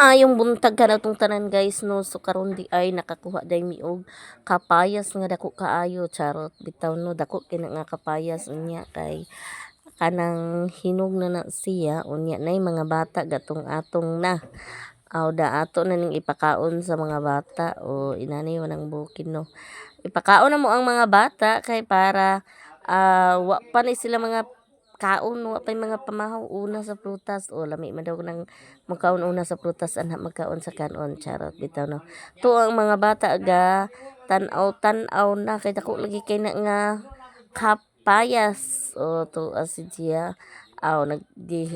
Maayong buntag kanatong tanan, guys, no. So karon di ay nakakuha day mi og kapayas nga dako kaayo, charot bitaw no. Dako kay na nga kapayas. Unya kay kanang hinog na na siya. Unya nay mga bata gatong atong na aw da ato na ning ipakaon sa mga bata o inani man ang bukid no. Ipakaon na mo ang mga bata kay para wa pa ni sila mga kaon, wa pay mga pamahaw una sa prutas o lami man daw nang mokaon una sa prutas anha magkaon sa kanon, charot bitaw no. To ang mga bata ga tan-aw tan-aw na kay dako lagi kay na nga kapayas. O to si Gia aw nag gi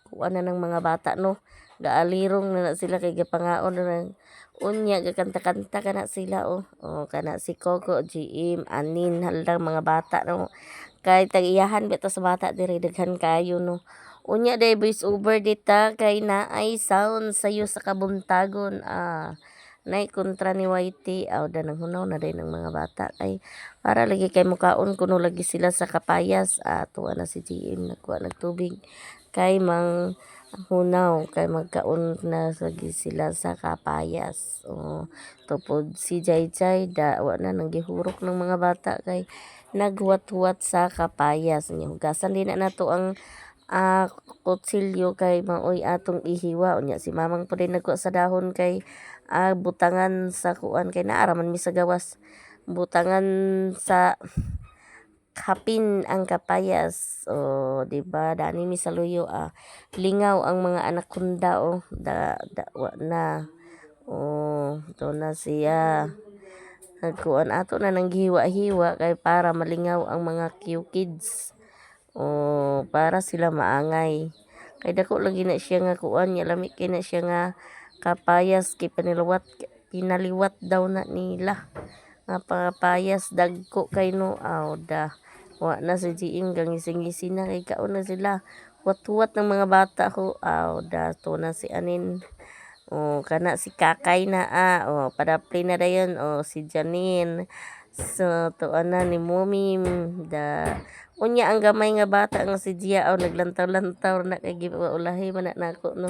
kuan na ng mga bata no, gaalirong na na sila kay gipangaon na. Unya gakanta-kanta kana sila oh. Oh, kana si Coco, GM, Anin, halang mga bata no. Kay tag-iyahan ba sa bata diri, daghan kayo no. Unya day voice over dita kay naay sound sayo sa kabuntagon, nay kontra ni YT aw da nang hunaw na day ng mga bata kay para lagi kay mukaon kuno lagi sila sa kapayas. Ah, tuwa na si GM, nagkuha nagtubig kay mang hunaw kay magkaon na lagi sila sa kapayas. Oh, tupod si Jai Jai da wa na nang gihurok ng mga bata kay naghuwat-huwat sa kapayas. Nya hugasan din na nato ang kutsilyo kay maoy atong ihiwa. Unya si mamang po din nagkuha sa dahon kay butangan sa kuan kay naa ra man mi sa gawas, butangan sa kapin ang kapayas. O di ba dani mi sa luyo. Ah, lingaw ang mga anaconda oh. Da, da wa na oh, to na siya nagkuan. Ato na nang gihiwa-hiwa kay para malingaw ang mga Q kids oh, para sila maangay kay dako lagi na siya nga kuan nya lami kay na siya nga kapayas kay paniliwat pinaliwat daw na nila nga papayas, dagko kay no. Aw da wa na si GM gangisi-ngisi na kay kaon na sila, huwat-huwat ng mga bata ko. Aw da to na si Anin oh, kana si Kakay na ah oh, padapli na dayon oh, si Janine. So tuwa na ni Momim da. Unya ang gamay nga bata nga si Gia aw naglantaw-lantaw na kay gipaulahi man na nako no.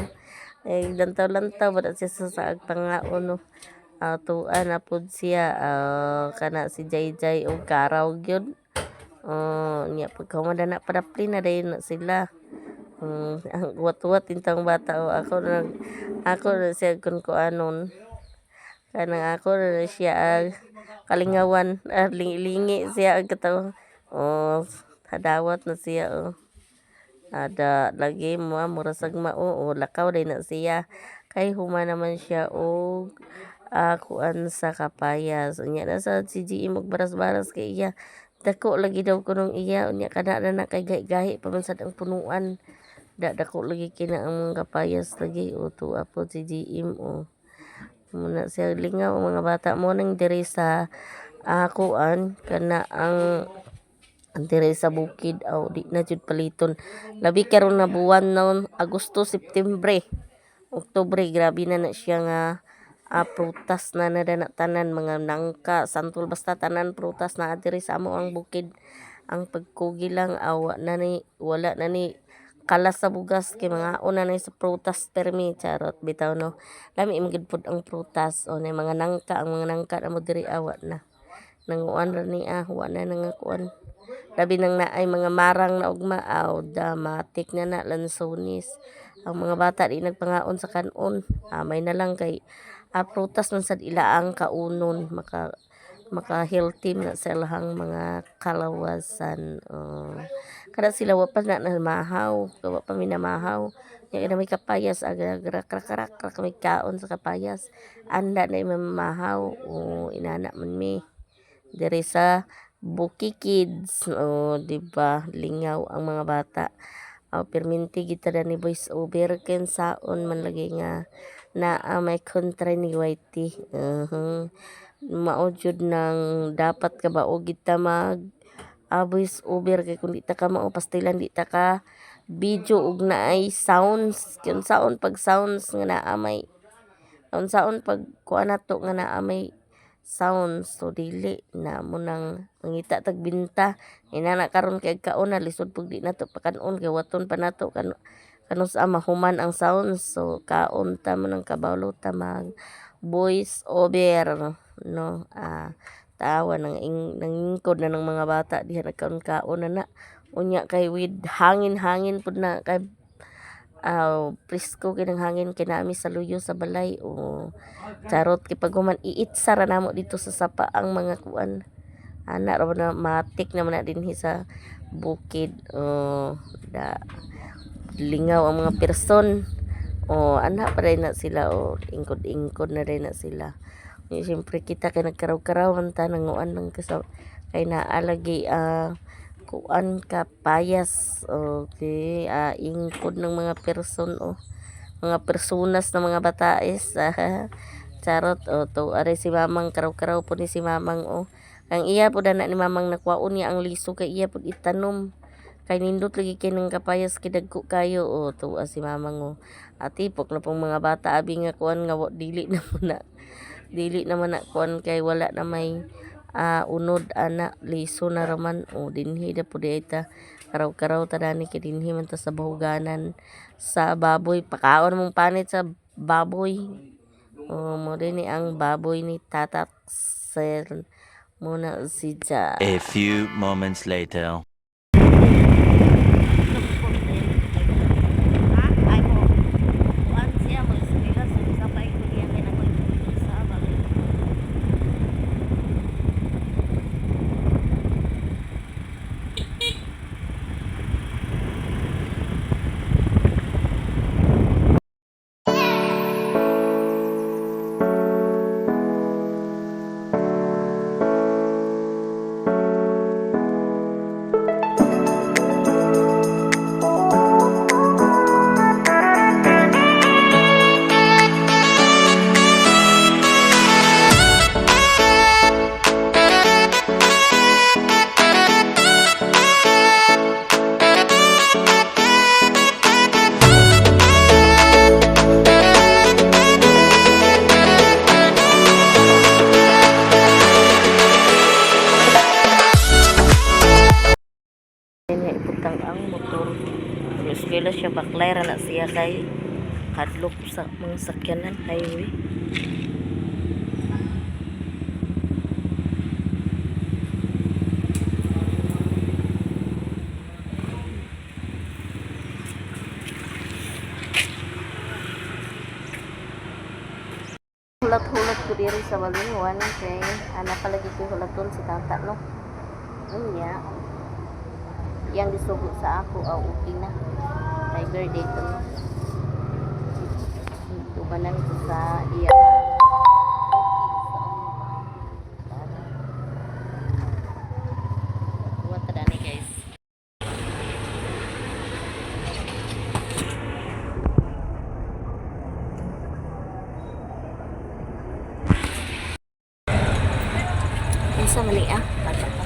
Ay lantaw-lantaw ba na siya sa saag pangaon no. Ah, tuwa na pud siya. Ah, kana si Jai Jai og karaw gyud. Oh, nya pagkahuman na padapli na dayon na sila. Ang huwat-huwat intawong bata oh. Ako na siya kun kuanon. Kanang ako na siya ang kalingawan, ah, lingi-lingi siya ang katawa. Oh, hadawat na siya oh. Ada lagi mo mura sag mao oh, lakaw day na siya. Kay human naman siya og kuan sa kapayas. Unya na sa si GM og baras-baras kay iya. Dako lagi daw kunong iya. Unya kana na na kay gahi-gahi pa man sad ang punuan. Da dako lagi kina ang mga kapayas lagi o tuwa po si GM oh. Muna siya lingaw ang mga bata mo nang diri sa kuan kana ang diri sa bukid aw di na jud paliton. Labi karon na buwan no, Agosto, September, Oktubre, grabe na na siya nga prutas na na na tanan, mga nangka, santol, basta tanan prutas na diri sa amo ang bukid. Ang pagkugi lang aw na ni wala na ni kalas sa bugas kay mangaon na ni sa prutas permi, charot bitaw no. Lami man gid pud ang prutas o na mga nangka, ang mga nangka na mo diri awa na. Nanguan ra ni ah, wa na nangakuan. Labi nang naay mga marang na ugma aw da matik na na lansones. Ang mga bata di nagpangaon sa kanon. Amay na lang kay prutas man sad ila ang kaunon, maka maka healthy man na sa ilahang mga kalawasan. Oh. Kada sila wa pa na namahaw, wa pa mi namahaw. Nya na may kapayas aga rak rak rak rak may kaon sa kapayas. Anda na mamahaw o inana man mi diri sa Buki Kids. O di ba lingaw ang mga bata. Aw perminti kita ni voice over kinsaon man lagi nga naa may kontra ni YT. Mao jud nang dapat kabao gid ta mag voice over kay kung di ta ka mao pastilan di ta ka video og naay sounds. Kinsaon pag sounds nga naa may unsaon pag kuan nato nga naa may sounds, so dili na mo nang mangita tag binta inana karon kay kaon na lisod pug di nato pakanon kay waton pa nato kan Kanus-a mahuman ang sound, so kaon ta mo nang kabalo ta mag voice over, no. Tawa nang nangingkod na ng mga bata diha, nagkaon-kaon na na. Unya kay with hangin-hangin pud na kay presko kay ng hangin kay naa mi sa luyo sa balay o charot kay pag human iitsa ra namo dito sa sapa ang mga kuan ana ra na matik naman na dinhi sa bukid. Oh, da lingaw ang mga person. Oh, ana pa rin na sila, oh, ingkod-ingkod na rin na sila. Eh, siyempre kita kay nagkaraw-karaw man ta, nanguan lang ka sa kay naa lagi kuan ka payas. Okay, ingkod ng mga person, oh, mga personas ng mga batais. Charot. Oh, to are si mamang karaw-karaw po ni si mamang, oh. Ang iya po na ni mamang, nakuwaon niya ang liso kay iya pud itanom kay nindot lagi kay ng kapayas kay dagko kayo. Oh, tuwa si mamang, oh. Atipok na pong mga bata abi nga kuan nga dili na mo na, dili naman na kuan kay wala na may unod ana, liso na raman. O dinhi na po di ta karaw-karaw ta dani kay dinhi man ta sa bahuganan sa baboy, pakaon mong panit sa baboy. O mo din ni ang baboy ni Tatak Sir muna si Ja. A few moments later. Ay mo kuan siya mo eskwela, so sabay ko niya kay nako sa bagay. Nga ibutang ang motor. Eskwela siya, baklay ra na siya kay hadlok sa mga sakyanan highway. Hulat-hulat ko diri sa Balinguan kay ana palagi ko hulaton si tata, no. Unya yang gisugo sa ako aw okay na. Kay birthday to, no. Tubanan ko sa iya. What dani, guys? Unsa man ni ah? Bata pa.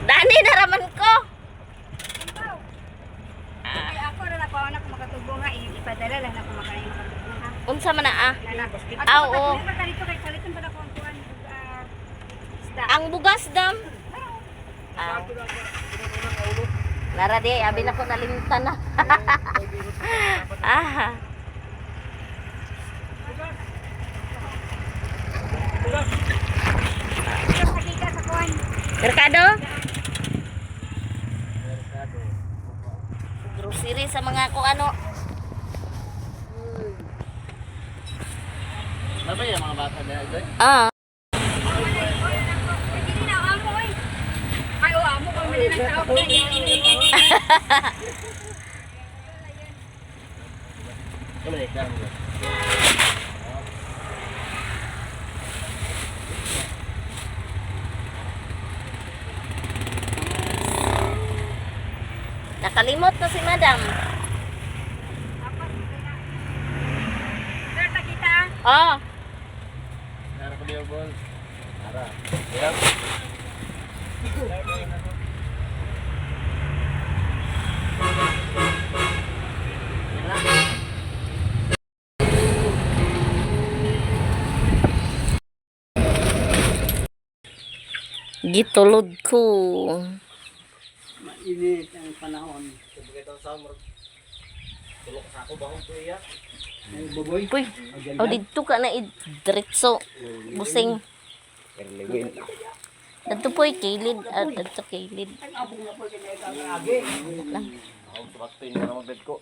Dani na raman ko. Ay, ako na ako anak makatubong ha, ipadala lang ako makain makatubong ha. Unsa man na ah? Nana. Ah, oo. At pa dito kay palitan pa na ko ang kuan isda. Ang bugas dam. Ah. Nara di, abi na ko nalimtan na. Ah. Sakika sa kuan. Merkado? Grocery sa mga kung ano. Babay ang mga bata na ito. Ah. Hindi na amo oy. Ay, o amo ko man nang tao. Kamali, dami. Nakalimot na si madam. Sir, takita. Oh. Nara ko niyo bol. Nara. Yep. Gitulod ko. Mainit ang panahon. Tulok sa ako bahong ko iya. Ay, baboy. Uy, oh, dito ka na i-diretso. Busing. Dito po kilid. Ah, dito kilid. Ako tumaktoy na naman bed ko.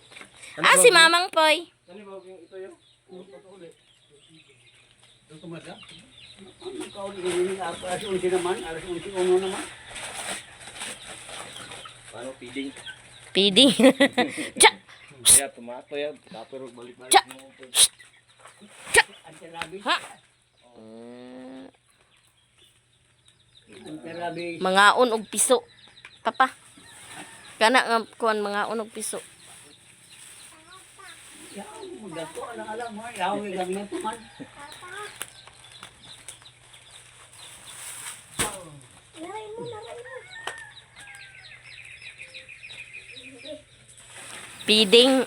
Ah, si Mamang Poy. Kani ba yung ito yung? Magkauli ka rin, alas 11 naman, alas 11 naman. Paano feeding? Pidi. Tsa! Kaya tumato yan. Tapos balik-balik Tsa! mo. Tsa! Antirabi. Ha? Antirabi. Mangaon og piso. Papa. Kana nga kuan mangaon og piso. Yaw, dato ang alam mo. Yaw, gamit man. Piding.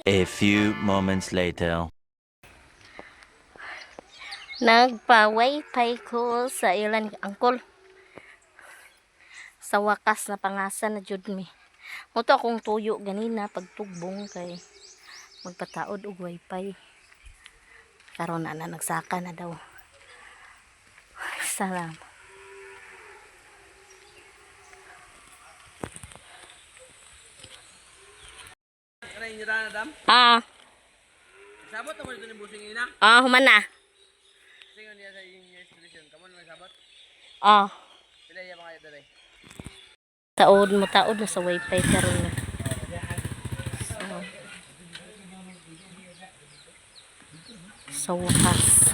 A few moments later. Nagpa-wifi ko sa ilan angkol. Sa wakas na pangasa na jud mi. Mo to akong tuyo ganina pagtugbong kay magpataod og wifi. Karon na na nagsaka na daw. Ay, salamat. Ah. Sabot na mo dito ni Busing ina. Ah, human na. Singon niya sa inyong inspiration. Kamo na sabot. Ah. Pila iya mga dere. Taod mo, taod na sa wifi karon na. So, sa wakas.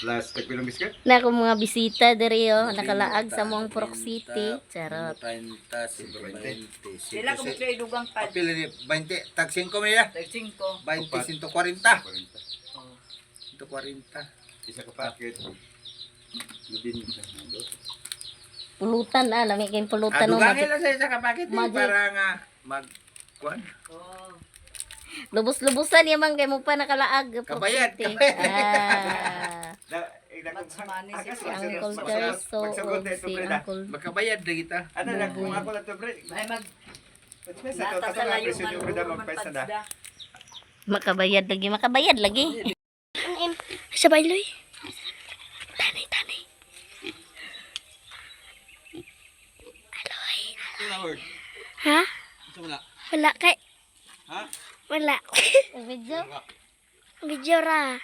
Plus, tagpilong biscuit? Na akong mga bisita diri oh, nakalaag sa mong Purok City. Charot. 30, 20, Sila ko mo dugang pad. Pila ni 20, tag 5 mila. Tag 5. 20, 140. 140. Isa ka packet. Pulutan ah, lami kayong pulutan no. Adugangin lang sa isa ka packet eh, Magic. para nga mag kuan. Lubos-lubusan yaman kay mo pa nakalaag Purok Kabayad, City. kabayad. Ah. Magsmani si Si Uncle Terso o si Uncle Makabayad na kita. Ano na kung ako lang to pre. Ay mag Sa nata sa layo man man man padsda. Makabayad lagi, makabayad lagi. Sabay loy. Tanay, tanay. Aloy, aloy. Ha? Wala kay. Ha? Wala. Video? Video ra.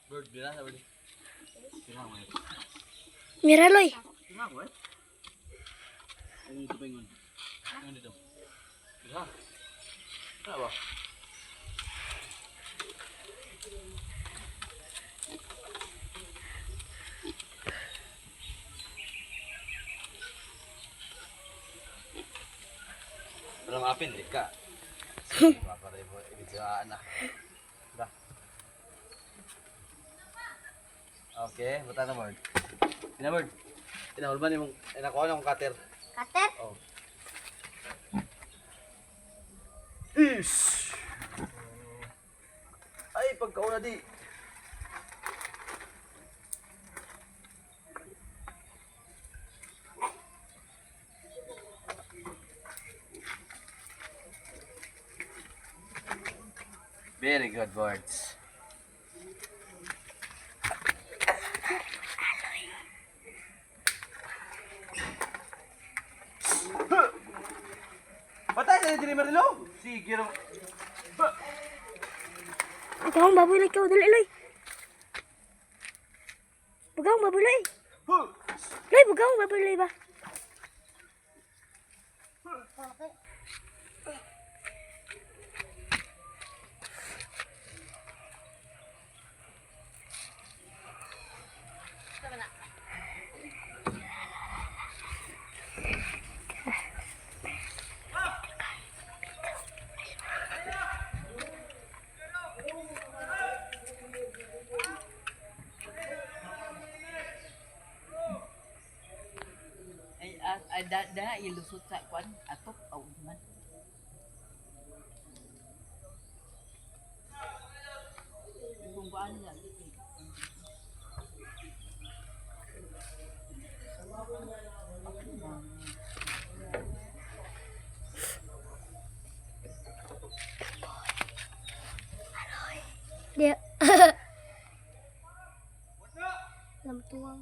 Bird bila sa bird. Mira loy. Ano dito pingon? Ano dito? Bila. Ano ba? Pero maapin, di ka. Sige, maparay mo. Ibig na. Ba? Okay, buta na bird. Ina bird. Ina hulman yung inakuha na akong cutter. Kater? Oh. Ish! Ay, pagkauna di. Very good words. Patay sa diri Marilo. Sige ra. Ikaw ang baboy loy ikaw dali loy. Bugaw ang baboy loy. Loy bugaw ang baboy loy ba? Ay ay da da ilusot sa kwan atok aw man. Kung Di. Lamtuang.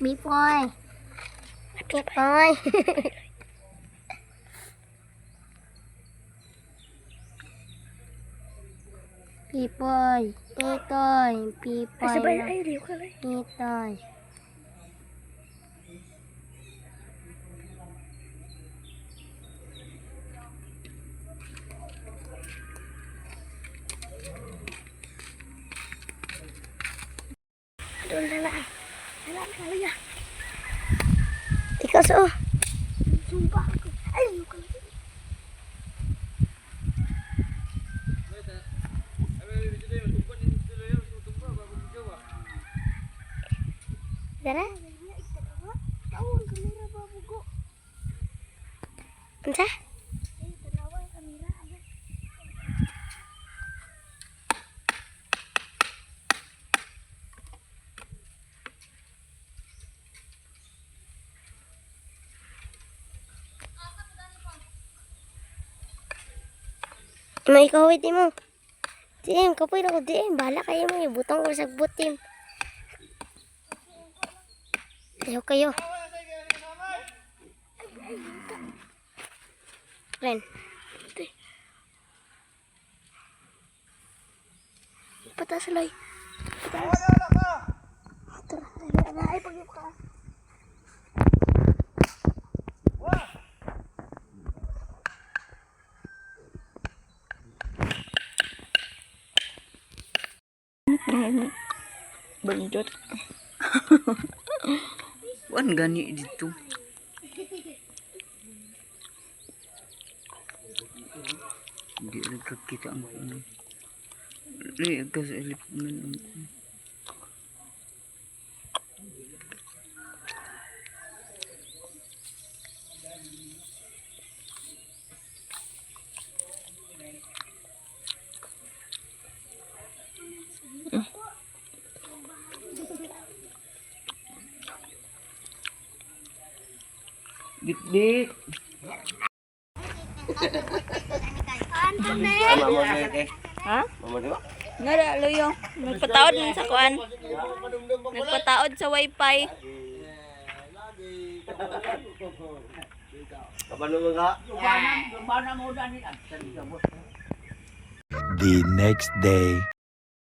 Bipoy. Bipoy. Pipoy. Itoy. Pipoy. Itoy. Doon na na. Wala na kaya. Ikaw sa oh. Zumba ako. Ay, ka. Dara? Unsa? May ikaw mo. DM, kapoy na ko DM. Bahala kayo mo. Ibutang ko sa butim. Ayaw kayo. Ren. Pataas, Loy. Pataas. Tara, ay, ay, pag ka. Banjot. Wan gani dito. Hindi nagkakita ang ano. Hindi kasi ilip man. Dik-dik. Ha? Ngara loyo. Nagpataod man sa kuan. Nagpataod sa wifi. The next day.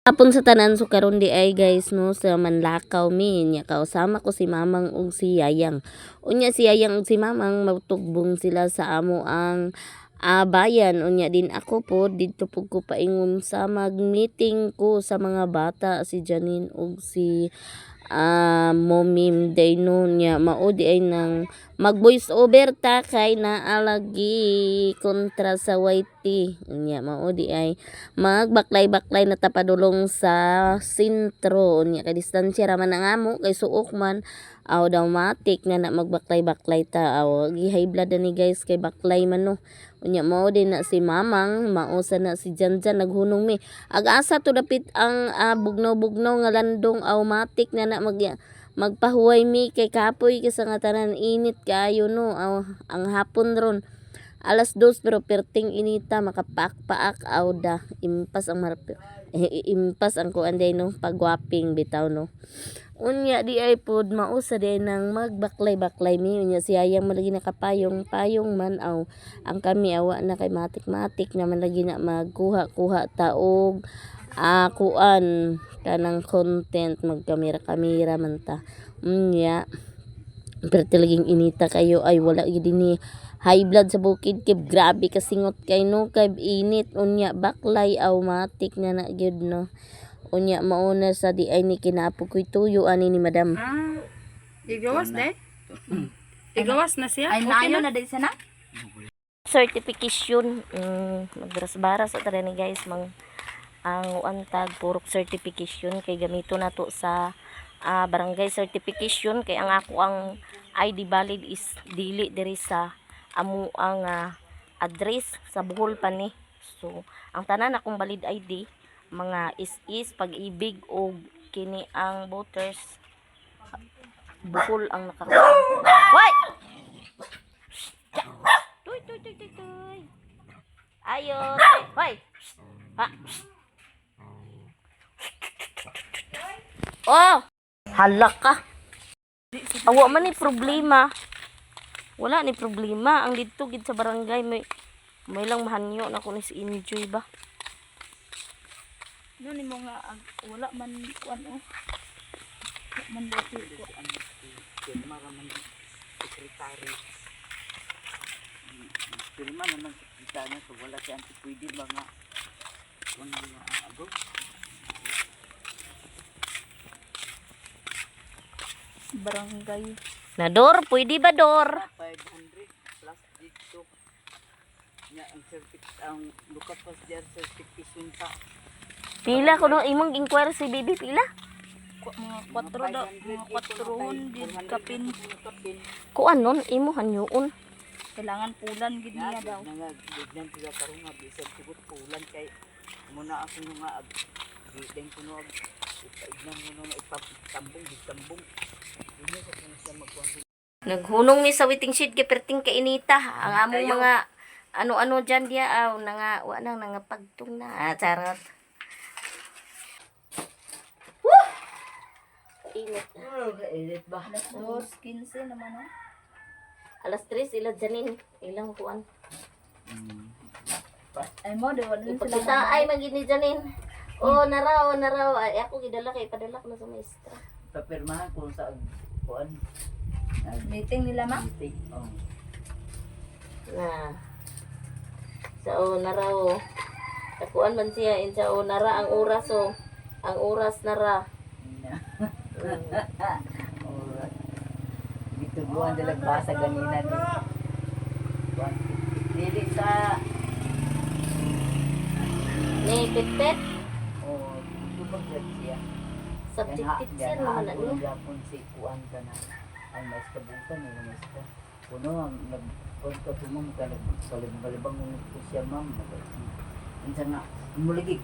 Hapon sa tanan, so karon di ay guys no, sa Manlakaw mi nya kausama ko si Mamang ug si Yayang. Unya si Yayang ug si Mamang magtugbong sila sa amo ang bayan. Unya din ako po didto pud ko paingon sa mag-meeting ko sa mga bata, si Janine ug si Momim Dayno. Niya mao di ay nang mag voice over ta kay naalagi kontra sa YT. Unya mao di ay magbaklay-baklay na tapadulong sa sentro. Unya kay distansya ra man ang amo kay suok man, aw daw matik na na magbaklay-baklay ta. Aw gi-high blood na ni guys kay baklay man no. Unya mao din na si Mamang, mao sa na si Janjan, naghunong mi. Ag-asa to dapit ang bugnaw-bugnaw nga landong, aw matik na na magpahuway mi kay kapoy kasi nga tanan, init kaayo no. Aw, ang hapon ron 2:00 pero perting inita, makapaak-paak awda, impas ang marap, impas ang kuan day no, pagwaping bitaw no. Unya di ay pod mausa di ay nang magbaklay-baklay mi. Unya si Ayang malagi nakapayong payong man, aw ang kami awa na kay matik-matik naman lagi na magkuha-kuha taog kuan kanang content, magkamera-kamera man ta. Unya pero talagang inita kayo ay wala gid ni high blood sa bukid kay grabe kasingot kay no, kay init. Unya baklay aw matik na na gyud no. Unya mauna sa di ay ni kinapo koy tuyo ani ni madam. Ah, igawas de? Igawas na siya? Ay, Okay naayo na? na din siya na. Certification, magbaras-baras at ni guys, mang Ang uantag purok certification kay gamito nato sa barangay certification kay ang ako ang ID valid is dili diri sa amo ang address sa Bohol pa ni. So ang tanan akong valid ID mga is pag-ibig og kini ang voters Bohol ang nakakakuha. Hoy! Tuy tuy tuy tuy tuy. Ayo, tuy. Hoy. Ha. Oh! Hala ka. Awa man ni problema. Wala ni problema. Ang didto gid sa barangay may lang mahanyo na ko ni si Enjoy ba. No nimo nga wala man kuan oh. Wala man dati ko. Pirma ra man sekretary. Pirma naman sekretary so wala siya anti pwede ba nga kuan nga ago. Barangay. Na Dor, pwede ba Dor? 500 plus dito. Nya ang certificate ang lukat pas diyan certification pa. Pila ko no imong inquire si baby pila? Mga 4 daw, mga 4 gid kapin. Kapin. Kuan nun imo hanyoon. Kailangan pulan gid niya daw. Nga bigyan sila karon nga bisan tugot pulan kay muna ako nga gidan ko no ipaignan mo no nga ipatambong gitambong. Dili sa kuno siya magkuan. Naghunong mi sa waiting shed kay perting kainita. Ang among mga ano-ano dyan diya aw nanga wa nang nangapagtong na. Ah, charot. Woo! Init. Init ba? Alas 2:15 naman oh. Alas 3 ila Janine, ilang kuan. Ay mo di wala sila. Ipakita ay magid ni Janine. Oh, naraw, naraw. Ay, ako gidala kay padala ko na sa maestra. Papirmahan ko sa kuan. Meeting nila ma. Meeting. Oh. Na. Sa oh, naraw. Takuan man siya in sa oh, nara ang oras oh. Ang oras nara. Na. Oras. Gitubuan dalag basa ganina ni. Kuan. Dili sa Ni Pepet, oh, tubag jud siya. subjective siya naman na niya. Gapon si kuan ka na. Ang mas kabutan ni mas ka. Kuno ang nag kuan ka tumam ka nagbalibang ko siya ma'am. Unsa nga muligi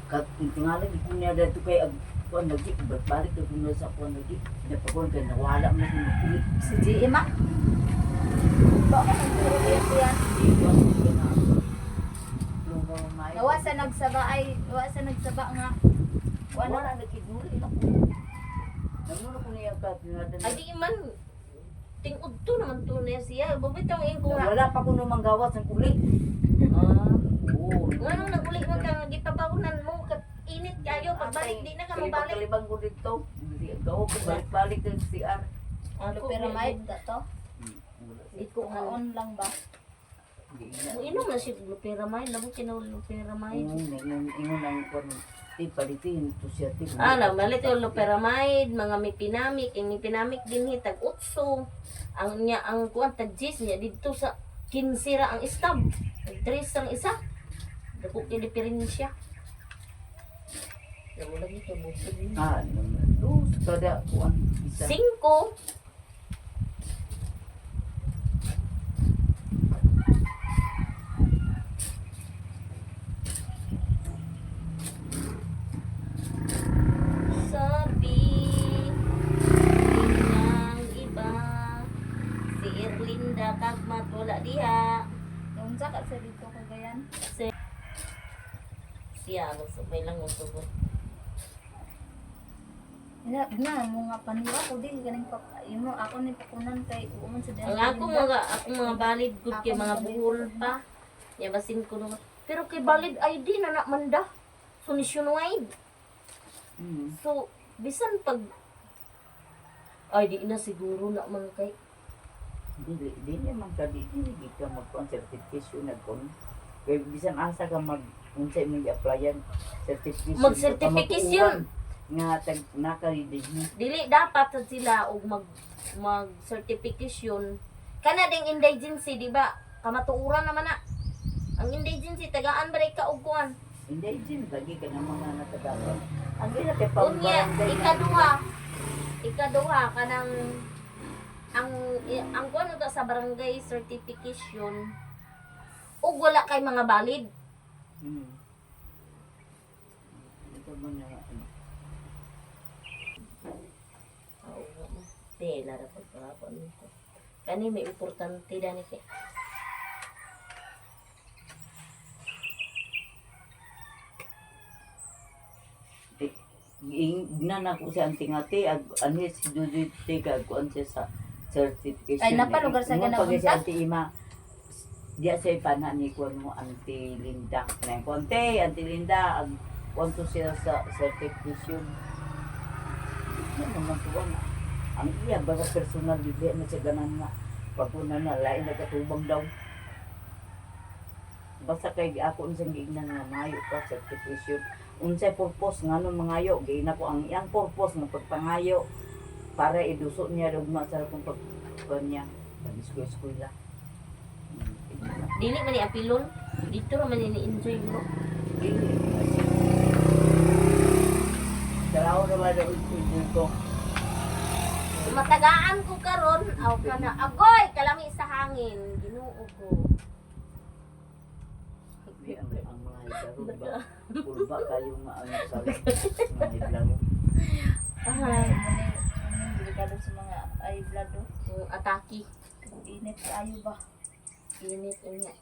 kat tingalan ko niya dito kay ag kuan lagi balik ko kuno sa kuan lagi napakon kay nawala man ko magkulit. Si GM ma. Ba ka nagturo yan. Nawa sa nagsaba ay, wa sa nagsaba nga. Wala. Wala nakiduri na ko. Namuno ko niya ka Ay di man tingod to naman to na siya. Bubitaw ang ko nga. Wala pa kuno manggawas ang kulit. Ah. Oo. Nganong naguli man ka nga gipabawnan mo kat init kayo pagbalik di na ka mobalik. Kalibang ko dito. Gawa ko balik-balik ng CR. Ako Pero may to. Di ko nga On lang ba? Mo inom na siya loperamide, labo kinaw loperamide. Ingon ang kuan. Ti palitin to siya ti. Ah, nagmalit yung loperamide, mga mipinamik, ang mipinamik din hi tag 8. Ang niya ang kuan tag 10 niya didto sa 15 ra ang stab. Tag 3 ang isa. Dako kay diferensya. Dako lagi kay bukid ni. Ah, dos kada kuan isa. 5. Sabi ng iba si Erlinda kagmat wala diha Unsa ka sa dito Cagayan? Siya magsabay lang ang tugot. Na, na mo nga paniwa ko di ganing pa imo ako ni pakunan kay uman sa Ang ako mga valid good kay mga buhol pa. Ya basin ko no. Pero kay valid ID na na manda. So nationwide. So bisan pag ay di na siguro na man kay Dili dili man ka di dili gid ka magkuan certification nagkon. Kay bisan asa ka mag unsa imong gi-applyan certification. Mag-certification. Nga tag naka-ready ni. Dili dapat sad sila og mag mag certification kana ding indigency di ba? Kamatuoran naman na. Ang indigency tagaan ba ka og kuan? Hindi, Jim, lagi ka ng mga natagapan. Ang gina kay Unya, pambarangay. Ikaduha kanang ang kuno ta sa barangay certification ug wala kay mga valid. Ito ba na, ano? Oo. Tela ra pag pangapon nito. Kani may importante dani kay. Ingnan ako si Auntie nga, te, ag, ano si Dudu, te, kag, kuan siya sa certification. Ay, napalugar sa Ingon pag si ganaunta? Auntie Ima, diya siya ipana ni kuan mo Auntie Linda. Na kuan te, Auntie Linda, ag kuan to siya sa certification. Ano naman tuwa nga. Ang iya baga personal di na siya ganan nga. Pag una na lain nagkatubang daw. Basta kay ako unsang giingnan nga mayo ka certification. Unsay purpose ngano mangayo giina ko ang iyang purpose nga pagpangayo para iduso niya ugma sa akong pag kuan niya pag eskwela. Dili man ni apilon. Dito ra man ni enjoy bro. Dili. Dalaw na ba daw ito? Matagaan ko karon aw kana agoy kalami sa hangin. Ginoo ko. Ang mga higaro ba? Pulba kayo nga ano sa mga hiblaro. Ah, Ano delikado sa mga ay blood oh. ang atake. Init kaayo ba? Init unya.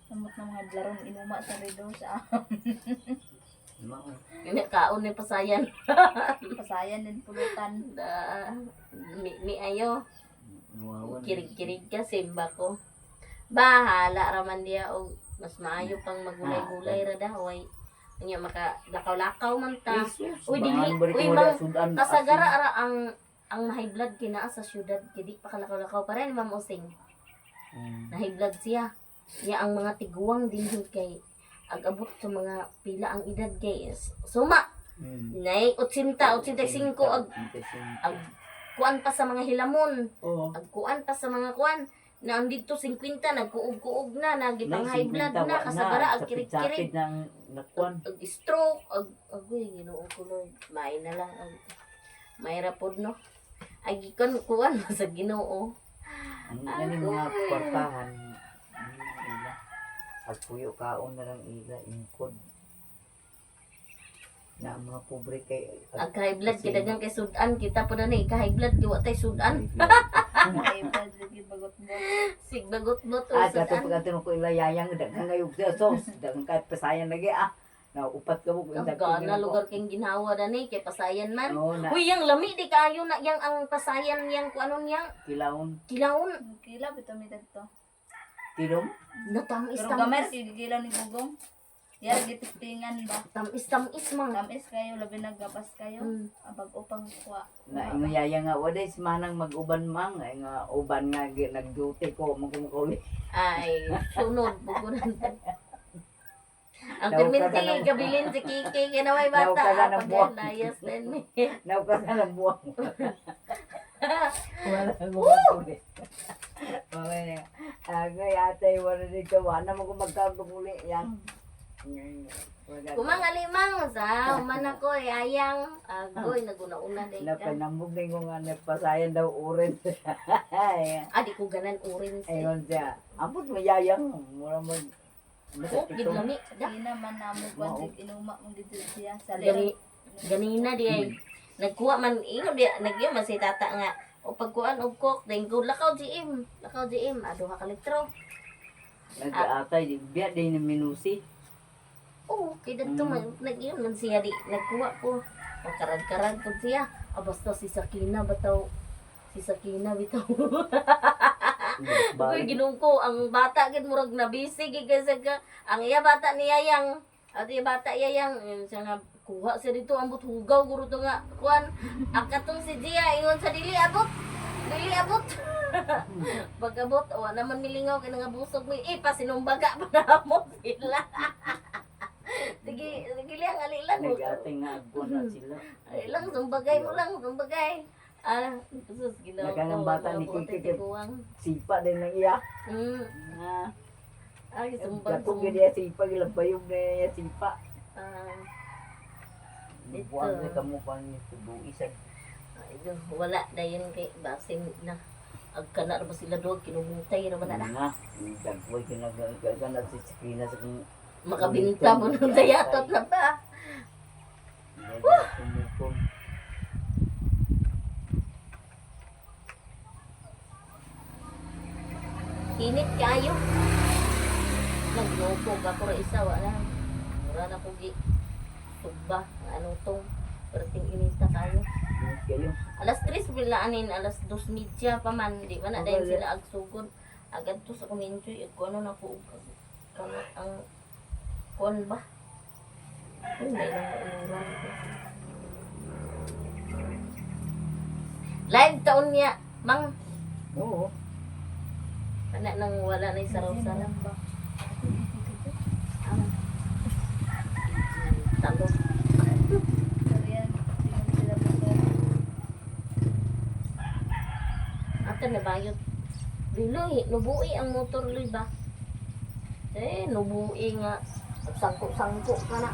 Samot ng mga blarong inuma sa redo sa Mao. Init kaon ni pasayan. pasayan din pulutan. Da, mi ayo. Muawan. Kirig-kirig ka simba ko. Bahala ra man diya og mas maayo pang magulay-gulay ra dahaway. Unya maka lakaw-lakaw man ta. Uy, dili. Uy, mang- Kasagara ra ang high blood kinaa sa syudad kay di pa kalakaw-lakaw pa rin Ma'am Osing. Na high blood siya. Niya ang mga tiguang dinhi kay ag-abot sa mga pila ang edad kay suma nay 80 85 ag ag kuan pa sa mga hilamon, Oo. ag kuan pa sa mga kuan na ang dito 50 nagkuog-kuog na nagipang high blood na kasagara ag kirig-kirig ng nakuan. ag stroke ag agoy Ginoo ko Lord may na lang ag may rapod no ay gikan kuan sa Ginoo. Ang ganing mga kwartahan ang ila. Pagpuyo kaon na lang ila ingkod. Na ang mga pobre kay Ag high blood kidagang kay sudan kita po na ni ka high blood giwa tay sudan. Ay blood lagi bagot mo. Sigbagot mo to Ah, kato sudan. pagkato ko ila yayang daghang kayo sa sauce, daghang kay pasayan lagi ah. Na upat ka mo Ang gana lugar kay ginhawa dani kay pasayan man. Oo na Uy, yang lami di kayo na yang ang pasayan yang kuanon yang kilawon kilawon Kila bitaw mi dadto. tilom. natamis Pero gamay tamis kay gigilaw ni Gugong. Yar gitistingan ba? tamis tamis man. Tamis kayo labi naggapas kayo. Abag upang kuha. Na ingon yaya nga waday si manang mag-uban mang ay nga uban nga nag-duty ko magkumakauli. Ay, sunod bukunan. Ang Daw ka perminti, na ng- gabilin si Kiki, kinaway Daw bata, ka na ng ah, buwang. pag layas din eh. Naukasan ang buwang. Wala akong maguli. Mamaya. Agay ate, wala dito. Wala mo kung magkagumuli. Yan. Wala. Kumangalimang sa uman ako eh, ayang. Agoy, naguna-una din ka. Napanambog na yung nga nagpasayan daw orange. Ay, Ah, di ko ganan orange. Eh. Ayun siya. Ambot mo yayang. Mura mo. Oh, gidlami. Da. Di naman namo kuan sig inuma mo dito siya sa Gani, ganina di ay. Nagkuha man, ingon di, nagyo man si tata nga. O pagkuan og coke, then go lakaw GM. Lakaw GM, aduha ka litro. Nag-aatay. Biya din na minusi. Oo, kay dadto man nagyo man siya di nagkuha ko. Ang karag-karag po siya. Ah, basta si Sakina bataw. Si Sakina bitaw. Uy, Balik. ginoo ko, ang bata gid murag nabisi gid kay sa ka. Ang iya bata niya yang at iya bata iya yang yun siya nga kuha siya dito ambot hugaw guro to nga kuan ang katong si Gia ingon sa dili abot. Dili abot. Pag-abot, wa naman milingaw kay nga busog mi eh pasinumbaga pa na mo sila. Sige, sige lang ali lang. Nag-aatay nga agkuan na sila. Ali lang sumbagay mo lang, sumbagay. Ah, sus ginoo ko. Nakanang bata ni mga Kiki buote, tiguang. Sipa din ng iya. Mm. Ah. Ay, sumbang Dako gyud niya sipa ilang bayog na niya sipa. Ah, Dito. Buang na kamo pa ni tudui sa ay, wala na yun kay basin na. Agka na ba sila doon, kinumutay ra ba na na. na. Dagway kinagana sa screen sa kung Makabinta mo nung dayatot na ba? Wah! Init kayo. Nagloko ka ko ra isa wala. Mura na ko gi tugba anong tong perting inita kayo. Kayo. Alas 3 bila anin alas 2:30 pa man di ba na dayon sila agsugod. Agad to sa kong enjoy ug ano na ko og kamo ang kuan ba. Uy, may lang ulan. Live taon niya, mang Oo. ana nang wala na saraw-saraw. Talo. Ata na bayot. Luy, nubui ang motor luy ba? Eh, nubui nga. Sangko-sangko ka na.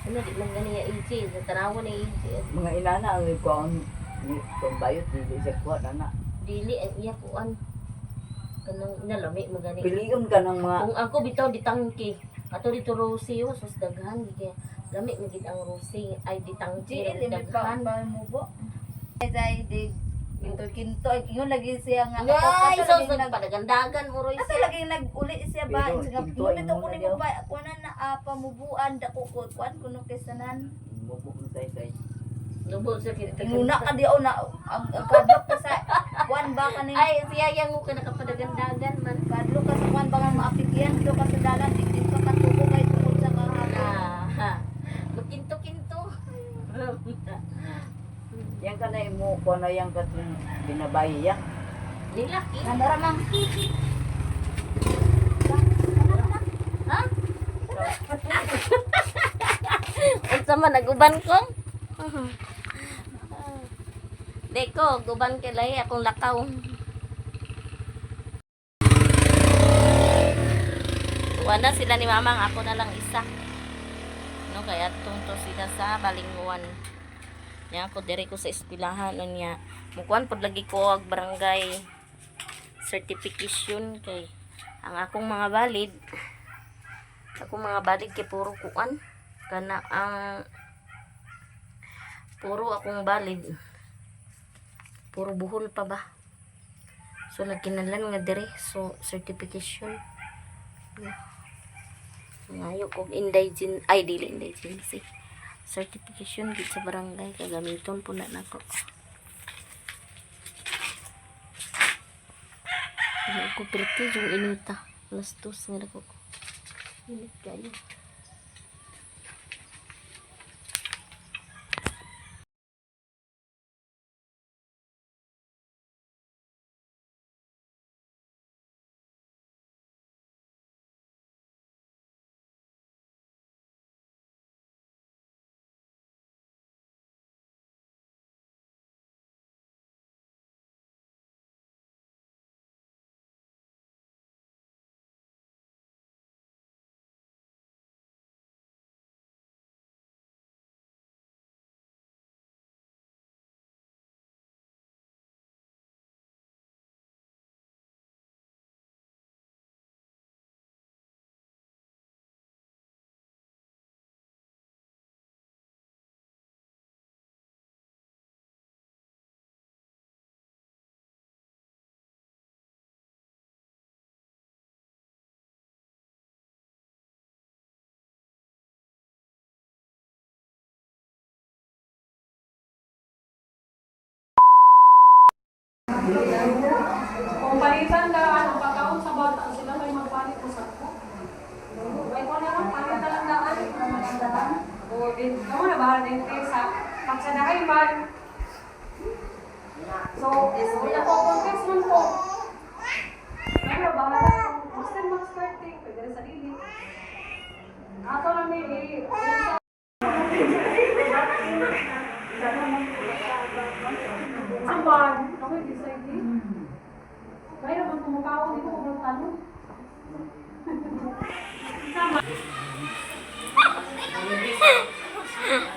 Ano, di man gani ya AJ. Sa tanawa ni AJ. Mga inana ang ikuan ni kung bayot dili sa kuha na. Dili ang iya kuan. Kanang nalami mo gani. Pilion ka ng mga Kung ako bitaw di tangke. Ato dito rosy oh, sus daghan di kaya lami magid ang rosy ay di tangke GL ang may pa daghan. pa mo bo. Ay di kinto kinto ingon lagi siya nga Ay, ato sus lagi nag nagpadagandagan mo roy. ato lagi nag-uli siya ba Pero, nga kinto ngunit ay ako muna ni daw. mo ba kunan na pamubuan dako ko kuan kuno kay sanan. mubo mo tay tay. Lubo sa kita. Inguna ka di na ang ang kadlok ka sa kuan ba kaning Ay, siya yang ka nakapadagandagan man. kadlok ka sa kuan ba nga maapikyan do ka sa dalan di di ka katubo kay tungod sa kahapon. Ah, ha. Magkinto-kinto. Yang ka na imo kuha na yang katong binabayi ya. Nilaki. Nandara mang Ha? Unsa man naguban ko? Di ko, guban kay lahi akong lakaw. Wala sila ni Mamang, ako na lang isa. No, kaya tungto sila sa Balinguan. Nya ako diri ko sa eskwelahan unya. Mukuan pod lagi ko og barangay certification kay ang akong mga valid kay puro kuan kana ang puro akong valid puro buhol pa ba, so nagkinalan nga dire, so certification ngayo kog indigent ay dili indigency certification gid sa barangay kagamiton po na nako. Ano ko perti yung inita alas 2 nga nako init kayo. Kung palitan na ang pagkaon sa bata, sila may magpalit ko sa ko. Ay, ko na lang, palit na lang daan. O, din, kamo na ba, din, sa, pagsadahay man. So, wala ko, contest man ko. Pero, bahala kung gusto mo mag-starting, pwede rin sa dili. Ato lang may i- Saman, ako yung decide eh. Kaya naman kumukha ko dito kung tanong.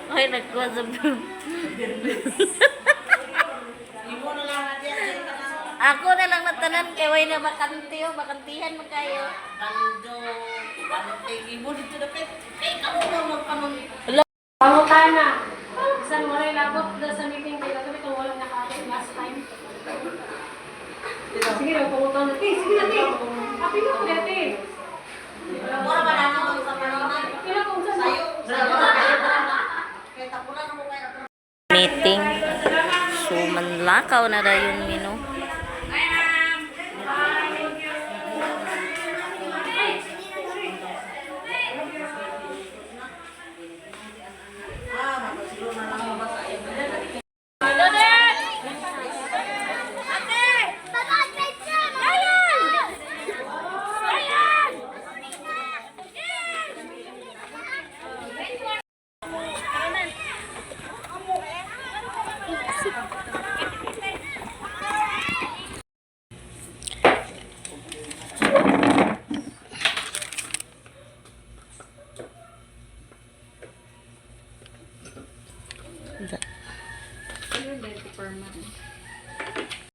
Ay, nagkuha sa Ako na lang natanan kay way na bakante oh, bakantihan man kayo. Pangutana. Bisan walay labot na sa meeting kay kagabi kung walang naka-attend last time. Sige na, pangutana. Te, sige na, te. Happy na ko na, te. Mura ba na ako sa panahon? Pila kung saan. Meeting. So manlakaw na dayon mi no.